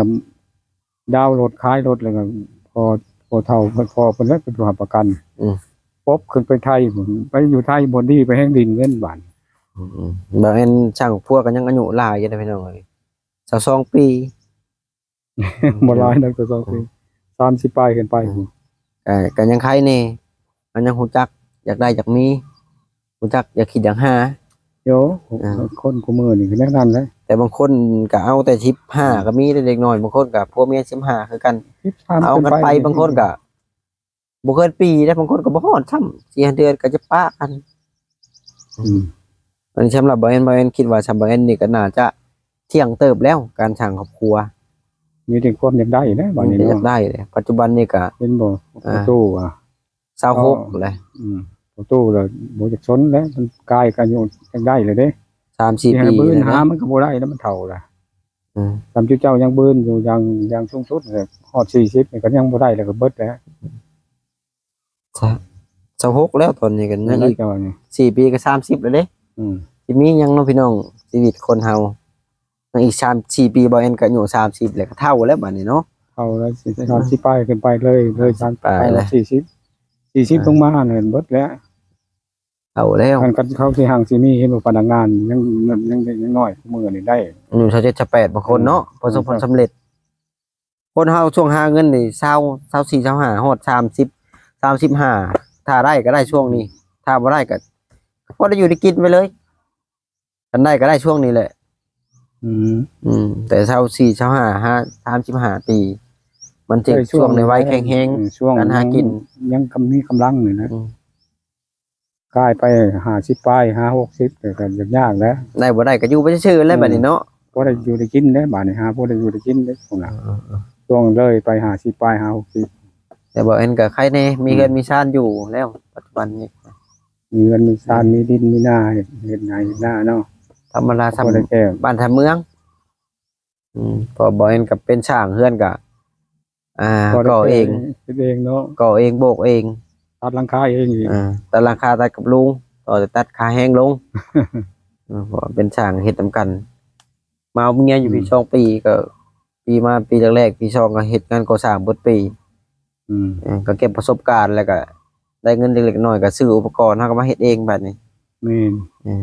ດາວລົດ ຂາຍລົດ ແລ້ວກໍພໍ່ ພໍ່ເຖົ້າ ພໍ່ເພິ່ນແຫຼະເປັນຜູ້ຮັບປະກັນ. ອືມ ປົບຂຶ້ນໄປໄທພຸ້ນ ໄປຢູ່ໄທບ່ອນດີ ໄປແຮ່ງດິນເງິນບາດ. ອືມໆ ບາງອັນຊ່າງຜົວກໍຍັງອາຍຸຫຼາຍຢູ່ເດ້ພີ່ນ້ອງເອີຍ ຊາວສອງປີ. ບໍ່ຫຼາຍດອກ ຊາວສອງປີ ອືມ ສາມສິບປາຍຂຶ້ນໄປ. ອືມ ກໍ ກໍຍັງໄຄແດ່ ມັນຍັງຮູ້ຈັກຢາກໄດ້ຢາກມີ ຮູ້ຈັກຢາກຄິດຢາກຫາ. ໂຢ ອ່າ ຄົນຄູ່ມື້ນີ້ກໍແນວນັ້ນແຫຼະ. ແຕ່ບາງຄົນກໍເອົາແຕ່ສິບຫ້າ ອືມ ກໍມີເດ້ ເດັກນ້ອຍ ບາງຄົນກໍຜົວເມຍສິບຫ້າຄືກັນ ສິບສາມ ເອົາກັນໄປ ຂຶ້ນໄປ ບາງຄົນກໍ ບໍ່ເກີນປີເດ້ ບາງຄົນກໍບໍ່ຮອດຊ້ຳ ສີ່ຫ້າເດືອນກໍຈະປະກັນ. ອືມ ອັນນີ້ສຳລັບບ່າວແອນ ບ່າວແອນຄິດວ່າ ສຳລັບບ່າວແອນນີ້ກໍໜ້າຈະທ່ຽງເຕີບແລ້ວ ການສ້າງຄອບຄົວ. ມີແຕ່ຄວາມຢາກໄດ້ແຫຼະບາດນີ້ເນາະ ຢາກໄດ້ແຫຼະ. ປັດຈຸບັນນີ້ກໍ ເຫັນບໍ່ ອ່າ ພໍ່ຕູ້ວ່າ ຊາວຫົກແຫຼະ. ອືມ ພໍ່ຕູ້ລະບໍ່ຢາກສົນແຫຼະ ມັນກາຍກໍອາຍຸຢາກໄດ້ແລ້ວເດ້ ສາມສີ່ປີ ຫາມັນກໍບໍ່ໄດ້ແລ້ວ ມັນເຖົ້າລະ. ອືມ ສ່ຳຈຸເຈົ້າຍັງບືນຢູ່ ຢ່າງ ຢ່າງສູງສຸດກໍຮອດສີ່ສິບນີ້ກໍຍັງບໍ່ໄດ້ ແລ້ວກໍເບິດແລ້ວ. ຊາ- ຊາວຫົກແລ້ວ ຕອນນີ້ກໍຍັງອີກ ເຈົ້ານີ້ ສີ່ປີກໍສາມສິບແລ້ວເດ້. ອືມ ຊິມີຫຍັງເນາະພີ່ນ້ອງ ຊີວິດຄົນເຮົາ ຍັງອີກສາມສີ່ປີ ບໍ່ແອນກໍອາຍຸສາມສິບແລ້ວ ກໍເຖົ້າແລ້ວບາດນີ້ເນາະ. ເຖົ້າແລ້ວ ສາມສິບປາຍຂຶ້ນໄປເລີຍ ເລີຍສາມສິບປາຍແລ້ວ ສີ່ສິບ ສີ່ສິບ ອ່າ ລົງມາຫັ້ນເບິດແລ້ວ. ເຖົ້າແລ້ວ ຄັນເຂົາຊິຮັ່ງຊິມີ ເຫັນວ່າພະນັກງານຍັງ ຍັງ ຍັງນ້ອຍ ມື້ນີ້ໄດ້ອາຍຸຊາວເຈັດ ຊາວແປດ ບາງຄົນເນາະ ອືມ ປະສົບຜົນສຳເລັດ. ຄົນເຮົາຊ່ວງຫາເງິນນີ້ ຊາວ ຊາວສີ່ ຊາວຫ້າ ຮອດສາມສິບ ສາມສິບຫ້າ ຖ້າໄດ້ກໍໄດ້ຊ່ວງນີ້ ຖ້າບໍ່ໄດ້ກໍພໍໄດ້ຢູ່ໄດ້ກິນໄປເລີຍ ຄັນໄດ້ກໍໄດ້ຊ່ວງນີ້ແຫຼະ. ອືມ ອືມ ແຕ່ຊາວສີ່ ຊາວຫ້າ ຫາ ສາມສິບຫ້າປີ ມັນເປັນຊ່ວງໃນໄວແຂງແຮງ ອືມ ຊ່ວງການຫາກິນ ຍັງ ຍັງມີກຳລັງນີ້ນະ. ອືມ ກາຍໄປຫ້າສິບປາຍ ຫາຫົກສິບ ກໍ ກໍຍາກແລ້ວ. ໄດ້ບໍ່ໄດ້ກໍຢູ່ໄປຊື່ໆແຫຼະ ອືມ ບາດນີ້ເນາະ ພໍໄດ້ຢູ່ໄດ້ກິນແຫຼະບາດນີ້ ຫາພໍໄດ້ຢູ່ໄດ້ກິນເດ້ພຸ້ນນະ. ເອີໆ ຊ່ວງເລີຍໄປຫ້າສິບປາຍ ຫາຫົກສິບ ແຕ່ບໍ່ແອນກໍໄຄແດ່ ມີເຮືອນ ອືມ ມີຊານຢູ່ແລ້ວ ປັດຈຸບັນນີ້ ມີເຮືອນມີຊານ ອືມ ມີດິນມີນາ ເຮັດ ເຮັດໄຮ່ເຮັດນາເນາະ ທຳມະດາ ສ່ຳບ້ານສ່ຳເມືອງ. ອືມ ເພາະບໍ່ແມ່ນກັບເປັນຊ່າງເຮືອນກະ ອ່າ ກໍເອງ ເຮັດເອງເນາະ ກໍ່ເອງ ໂບກເອງ ຕັດຫຼັງຄາເອງອີກ ອ່າ ຕັດຫຼັງຄາ ຕັດກັບລຸງ ຕໍ່ແຕ່ຕັດຄ່າແຮງລົງ. ເອີ ເພາະເປັນຊ່າງເຮັດນຳກັນ ມາເອົາເມຍຢູ່ ອືມ ປີສອງປີ ກໍປີມາປີແລກໆ ປີສອງ ກໍເຮັດງານກໍ່ສ້າງເບິດປີ. ອືມ ເອີ ກໍເກັບປະສົບການ ແລ້ວກໍໄດ້ເງິນເລັກໆນ້ອຍໆ ກໍຊື້ອຸປະກອນ ເຮົາກໍມາເຮັດເອງບາດນີ້. ແມ່ນ ເອີ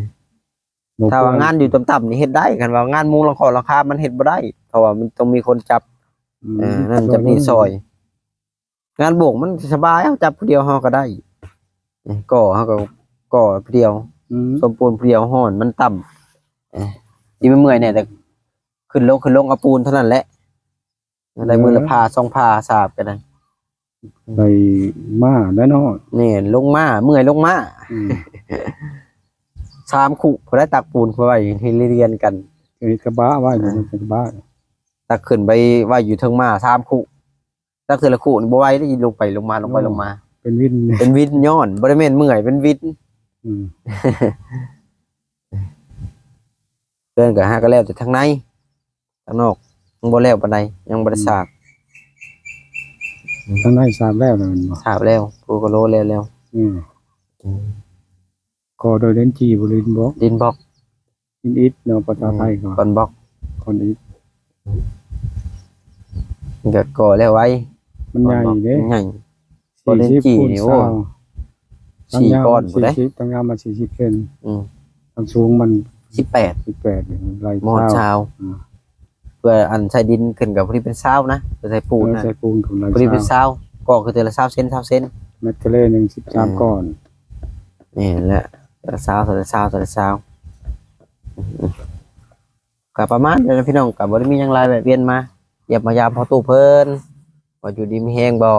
ຖ້າວ່າງານຢູ່ຕ່ຳໆນີ້ເຮັດໄດ້ ຄັນວ່າງານມຸງຫຼັງຄອງຫຼັງຄາມັນເຮັດບໍ່ໄດ້ ເພາະວ່າມັນຕ້ອງມີຄົນຈັບ ອືມ ເອີ ນັ້ນຈັບນີ້ຊ່ອຍ. ງານໂບກມັນສະບາຍ ເຮົາຈັບຜູ້ດຽວເຮົາກໍໄດ້ ເອີ ກໍ່ເຮົາກໍກໍ່ຜູ້ດຽວ ອືມ ສົມປູນຜູ້ດຽວ ຮ້ອນມັນຕ່ຳ ເອີ ຊິເມື່ອຍແດ່ ແຕ່ຂຶ້ນລົງ ຂຶ້ນລົງເອົາປູນເທົ່ານັ້ນແຫຼະ. ໄດ້ມື້ລະ ເອີ ພາສອງພາສາບກໍໄດ້ ໄດ້ມາແລ້ວເນາະ. ແມ່ນ ລົງມາ ເມື່ອຍລົງມາ ອືມ ສາມຄຸ ຜູ້ໃດຕັກປູນໄວ້ໃຫ້ລຽນກັນ ເຮັດກະບະໄວ້ ເອີ ເຮັດກະບະ ຕັກຂຶ້ນໄປໄວ້ຢູ່ເທິງມາສາມຄຸ ຕັກເທື່ອລະຄຸນີ້ບໍ່ໄຫວເດ້ ລົງໄປລົງມາ ລົງໄປ ໂອ້ ລົງມາ. ເປັ ປັນວິນ ເປັນວິນຍ້ອນ ບໍ່ໄດ້ແມ່ນເມື່ອຍ ເປັນວິນ. ອືມ ເຮືອນກໍຫາກໍແລ້ວແຕ່ທາງໃນ ທາງນອກຍັງບໍ່ແລ້ວປານໃດ ຍັງບໍ່ໄດ້ ອືມ ສາບ. ທາງໃນສາບແລ້ວແມ່ນບໍ່? ສາບແລ້ວ ປູກະໂລແລ້ວແລ້ວ. ອືມ ອືມ ກໍ່ໂດຍດິນຈີ່ບໍ່ ດິນບລັອກ? ດິນບລັອກ ດິນອິດເນາະ ພາສາໄທກໍ ອືມ ຄອນບລັອກ ຄອນອິດ. ມັນກໍກໍ່ແລ້ວໄວ ມັນໃຫຍ່ເດ້ ມັນໃຫຍ່ ສີ່ສິບຄູນຊາວ ສີ່ກ້ອນພຸ້ນເດ້ ທາງຍາວມັນສີ່ສິບ ທາງຍາວມັນສີ່ສິບເຊັນ. ອືມ ທາງສູງມັນສິບແປດ ສິບແປດ ໄລ່ຊາວ ຊາວ. ອືມ ເພື່ອອັນໃສ່ດິນຂຶ້ນກໍພໍດີເປັນຊາວນະ ເພື່ອໃສ່ປູນນະ ໃສ່ປູນຂຶ້ນ ພໍດີເປັນຊາວ ກໍຄືເທື່ອລະຊາວເຊັນ ຊາວເຊັນ ແມັດເທເລໜຶ່ງ ສິບສາມ ເອີ ກ້ອນ. ນີ້ແຫຼະ ເທື່ອລະຊາວ ເທື່ອລະຊາວ ເທື່ອລະຊາວ. ກໍປະມານນີ້ແຫຼະພີ່ນ້ອງ ກໍບໍ່ໄດ້ມີຫຍັງຫຼາຍ ແວະວຽນມາຢ້ຽມມາຢາມພໍ່ຕູ້ເພິ່ນ ວ່າຢູ່ດີມີແຮງບໍ່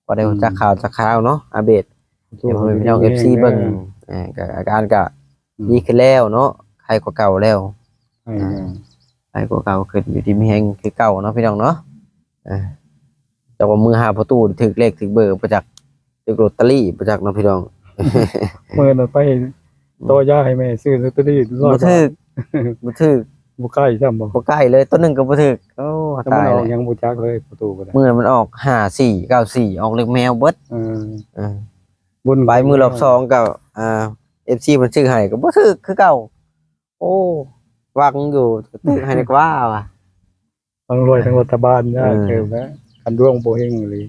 ພໍໄດ້ຮູ້ຈັກ ອືມ ຂ່າວຈັກຂ່າວເນາະ ອາເບດ ໃຫ້ພໍ່ແມ່ພີ່ນ້ອງ ເອັຟຊີ ເບິ່ງ. ເອີ ກໍອາການກໍ ອືມ ດີຂຶ້ນແລ້ວເນາະ ໄຄກວ່າເກົ່າແລ້ວ ໄຄ ອ່າ ແລ້ວ ໄຄກວ່າເກົ່າຂຶ້ນ ຢູ່ດີມີແຮງຄືເກົ່າເນາະພີ່ນ້ອງເນາະ. ເອີ ແຕ່ວ່າມື້ຫາພໍ່ຕູ້ຖືກເລກຖືກເບີບໍ່ຈັກ ຖືກລອດຕະລີບໍ່ຈັກເນາະພີ່ນ້ອງ. ມື້ນັ້ນໄປ ອືມ ຕໍ່ຢາໃຫ້ແມ່ຊື້ລອດຕະລີ ບໍ່ຖືກ ບໍ່ຖືກ ບໍ່ໃກ້ຊ້ຳບໍ່? ບໍ່ໃກ້ເລີຍ ໂຕໜຶ່ງກໍບໍ່ຖືກ. ໂອ້ ຕາຍແລ້ວ ມັນອອກຫຍັງບໍ່ຈັກເລີຍ ພໍ່ຕູ້ກໍໄດ້ ມື້ນັ້ນມັນອອກຫ້າສີ່ເກົ້າສີ່ ອອກເລກແມວເບິດ. ເອີ ເອີ ບຸນ ໄປມື້ລອບສອງກໍ ອ່າ ເອັຟຊີ ເພິ່ນຊື້ໃຫ້ກໍບໍ່ຖືກຄືເກົ່າ. ໂອ້ ຫວັງຢູ່ ຖືກໃຫ້ແດ່ກວ່າວ່າ ທັງລວຍທັງລັດຖະບານຍາກ ເອີ ເຕີບແລ້ວ ຄັນດວງບໍ່ເຮັງອີ່ຫຼີ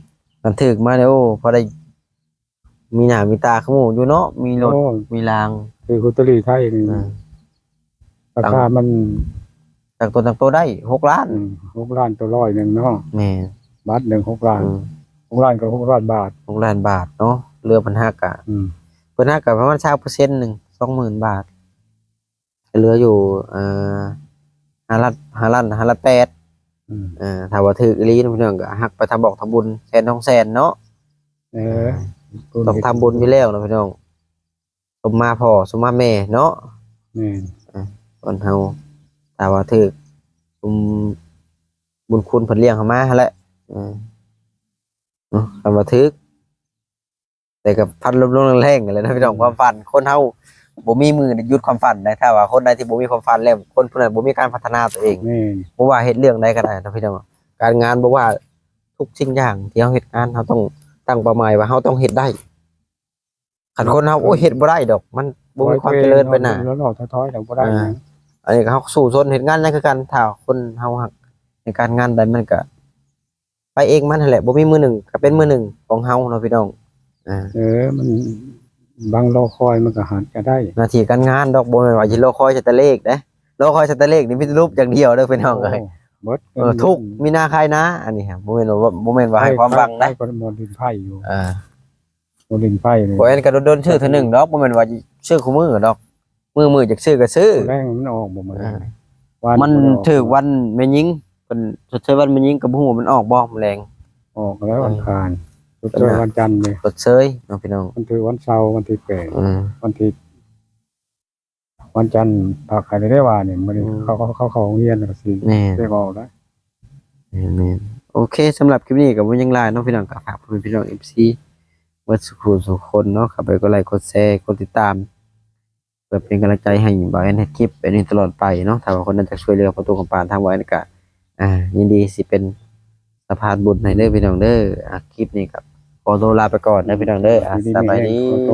ຄັນຖືກມານີ້ ໂອ້ ພໍໄດ້ມີໜ້າມີຕາຄືໝູ່ຢູ່ເນາະ ມີລົດ ໂອ້ ມີລາງ ຖືກລອດຕະລີໄທນີ້ ເອີ ລາຄາມັນ ຕັ້ງໂຕ ຕັ້ງໂຕໄດ້ຫົກລ້ານ ອືມ ຫົກລ້ານໂຕຮ້ອຍໜຶ່ງເນາະ. ແມ່ນ ບາດໜຶ່ງຫົກລ້ານ ອືມ ຫົກລ້ານກໍຫົກລ້ານບາດ ຫົກລ້ານບາດເນາະ. ເຫຼືອເພິ່ນຫັກກະ ອືມ ເພິ່ນຫັກກະປະມານຊາວເປີເຊັນໜຶ່ງ ສອງໝື່ນບາດ ເຫຼືອຢູ່ ເອີ ຫ້າລ້ານ ຫ້າລ້ານ ຫ້າລ້ານແປດ. ອືມ ເອີ ຖ້າວ່າຖືກອີ່ຫຼີເນາະພີ່ນ້ອງ ກໍຫັກໄປທຳບອກທຳບຸນແສນສອງແສນເນາະ. ເອີ ເອີ ຕ້ອງທຳບຸນຢູ່ແລ້ວເນາະພີ່ນ້ອງ ສົມມາພໍ່ສົມມາແມ່ເນາະ. ແມ່ນ ເອີ ຄົນເຮົາ ຖ້າວ່າຖືກ ບຸນ ບຸນຄຸນເພິ່ນລ້ຽງເຮົາມາຫັ້ນແຫຼະ. ເອີ ເນາະ ຄັນວ່າຖືກ ແຕ່ກໍພັດລົມລົງແຮງໆ ຫັ້ນແຫຼະເນາະພີ່ນ້ອງ. ອືມ ຄວາມຝັນ ຄົນເຮົາບໍ່ມີມື້ໄດ້ຢຸດຄວາມຝັນໄດ໋ ຖ້າວ່າຄົນໃດທີ່ບໍ່ມີຄວາມຝັນແລ້ວ ຄົນຜູ້ນັ້ນບໍ່ມີການພັດທະນາຕົວເອງ. ແມ່ນ ບໍ່ວ່າເຮັດເລື່ອງໃດກໍໄດ້ເນາະພີ່ນ້ອງ ການງານ ບໍ່ວ່າທຸກສິ່ງຢ່າງທີ່ເຮົາເຮັດງານ ເຮົາຕ້ອງຕັ້ງເປົ້າໝາຍວ່າເຮົາຕ້ອງເຮັດໄດ້. ຄັນຄົນເຮົາ ໂອ້ຍ ເຮັດບໍ່ໄດ້ດອກ ມັນບໍ່ມີຄວາມຈະເລີນໄປໜ້າ ເຮົາຖອຍໆ ເຮົາບໍ່ໄດ້. ອ່າ ອັນນີ້ກໍເຮົາກໍສູ້ຊົນເຮັດງານຫຍັງຄືກັນ ຖ້າຄົນເຮົາຮັກໃນການງານໃດ ມັນກໍ ໄປເອງມັນຫັ້ນແຫຼະ ບໍ່ມີມື້ໜຶ່ງກໍເປັນມື້ໜຶ່ງຂອງເຮົາເນາະພີ່ນ້ອງ. ເອີ ມັນ ບັງລໍຄອຍມັນກໍຫາຈະໄດ້ ໜ້າທີ່ການງານດອກ ບໍ່ແມ່ນວ່າຊິລໍຄອຍໃສ່ແຕ່ເລກເດ້. ລໍຄອຍໃສ່ແຕ່ເລກນີ້ມີແຕ່ຫຼຸບຢ່າງດຽວເດີພີ່ນ້ອງເອີຍ. ໂອ້ ເບິດ ເອີ ທຸກ ມີນາຂາຍນາ ອັນນີ້ຮະ ບໍ່ແມ່ນວ່າ ບໍ່ແມ່ນວ່າໃຫ້ຄວາມຫວັງເດ້. ບໍ່ຫຼິ້ນໄພ້ຢູ່ ອ່າ ບໍ່ຫຼິ້ນໄພ້ນີ້ ບໍ່ແມ່ນກໍດົນໆຊື້ເທື່ອໜຶ່ງດອກ ບໍ່ແມ່ນວ່າຊິຊື້ຄູ່ມື້ດອກ. ມື້ໆ ຢາກຊື້ກໍຊື້ ແລງມັນອອກບໍ່ມື້ ອ່າ ມັນຖືກວັນແມ່ຍິງ ເພິ່ນຊົດເຊີຍວັນແມ່ຍິງ ກໍບໍ່ຮູ້ວ່າມັນອອກບໍ່ມື້ແລງ. ອອກແລ້ວ ເອີ ວັນອັງຄານ ຊົດເຊີຍວັນຈັນເດ້ ຊົດເຊີຍເນາະພີ່ນ້ອງ. ມັນຖືກວັນເສົາ ວັນທີແປດ ອືມ ວັນທີ ວັນຈັນພັກໃຫ້ໄດ້ວ່ານີ້ ມື້ນີ້ ອືມ ເຂົາ ເຂົາ ເຂົາເຂົ້າໂຮງຮຽນ ແລ້ວກໍຊິ ແມ່ນ ໄດ້ອອກແລ້ວ. ແມ່ນໆ ໂອເຄ ສຳລັບຄລິບນີ້ກໍບໍ່ຫຍັງຫຼາຍເນາະພີ່ນ້ອງ ກໍຝາກພໍ່ແມ່ພີ່ນ້ອງ ເອັຟຊີ ເບິດສູ່ຜູ້ສູ່ຄົນເນາະ ເຂົ້າໄປກົດໄລກົດແຊ ກົດຕິດຕາມ ເພື່ອເປັນກຳລັງໃຈໃຫ້ບ່າວແອນເຮັດຄລິບແບບນີ້ຕະຫຼອດໄປເນາະ. ຖ້າວ່າຄົນໃດຢາກຊ່ວຍເຫຼືອພໍ່ຕູ້ຄຳປານ ທາງບ່າວແອນກໍ ອ່າ ຍິນດີຊິເປັນສະພານບຸນໃຫ້ເດີພີ່ນ້ອງເດີ. ອ່າ ຄລິບນີ້ກໍຂໍຕົວລາໄປກ່ອນເດີພີ່ນ້ອງເດີ. ອ່າ ຢູ່ດີມີແຮງ ສະບາຍດີ ຂໍໂຕ.